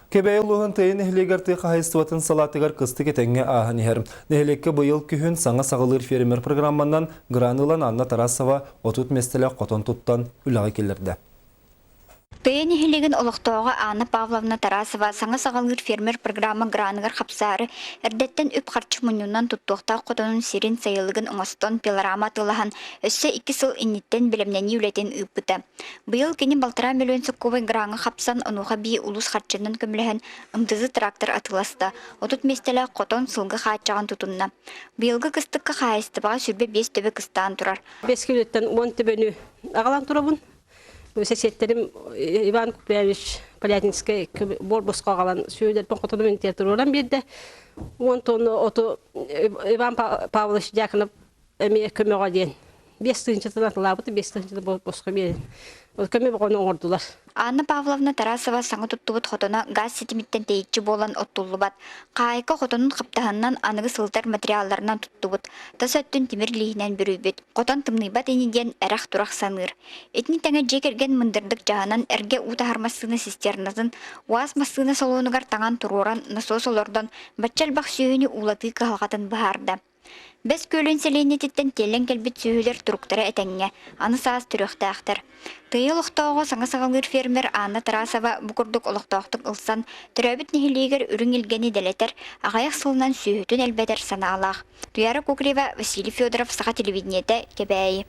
Кэбээйи улууһун Тыйы нэһилиэгэр тыа хаһаайыстыбатын салаатыгар кыстык этэҥҥэ ааһан иһэр. Нэһилиэккэ быйыл күһүн саҥа саҕалыыр фермер программанан гран ылан Анна Тарасова 30 миэстэлээх хотон туттан үлэҕэ киллэрдэ. Тыйы нэһилиэгин олохтооҕо Анна Павловна Тарасова саҥа саҕалыыр фермер программа граныгар хапсаары эрдэттэн үп-харчы мунньунан туттуохтаах хотонун сирин сайылыгын оҥостон пилорама атыылаһан өссө 2 сыл инниттэн бэлэмнэнии үлэтин ыыппыта. Быйыл кини балтараа мөлүйүөн сокуобай граҥҥа хапсан, онуоха эбии улуус харчынан көмөлөһөн МТЗ трактор атыыласта, 30 миэстэлээх хотон, сылгы хааччаҕын тутунна. Быйылгы кыстыкка хаһаайыстыбаҕа 25 төбө кыстаан турар. Бэс күнүттэн 10 төбөнү аҕалан турабын. Сесиэттерим Иван Купряевич Полятинскай буор босхо аҕалан сүүрдэрбин хотонум интиэр туруоран биэрдэ. 10 тонна оту Иван Павлович Дьяконов эмиэ көмөҕө диэн 5 тыһыынчатын атылаабыт 5 тыһыынчата босхо биэрэн көмө бөҕөнү оҥордулар. Анна Павловна Тарасова саҥа туттубут хотоно газ ситимиттэн тэйиччи буолан оттуллубат. Хаайка хотонун хаптаһынынан аныгы сылытар материалларынан туттубут. Тас өттүн тимир лииһинэн бүрүйбүт. Хотон тымныйбат ини диэн эрэх-турах саныыр. Итини тэҥэ дьиэ кэргэн мындырдык дьаһанан эргэ уу таһар массыына цистернатын УАЗ массыына салонугар таҥан туруоран насос олордон бачча элбэх сүөһүнү уулатыы кыһалҕатын быһаарда. Бэс Күөлүн сэлиэнньэтиттэн тиэллэн кэлбит сүөһүлэр туруктара этэҥҥэ, аны саас төрүөхтээхтэр. Тыйа олохтооҕо саҥа саҕалыыр фермер Анна Тарасова бу курдук олохтоохтук ылсан, төрөөбүт нэһилиэгэр үрүҥ илгэни дэлэтэр, аҕыйах сылынан сүөһүтүн элбэтэр санаалаах. Туяра Кукрева, Василий Федоров, Саха телевидениетэ, Кэбээйи.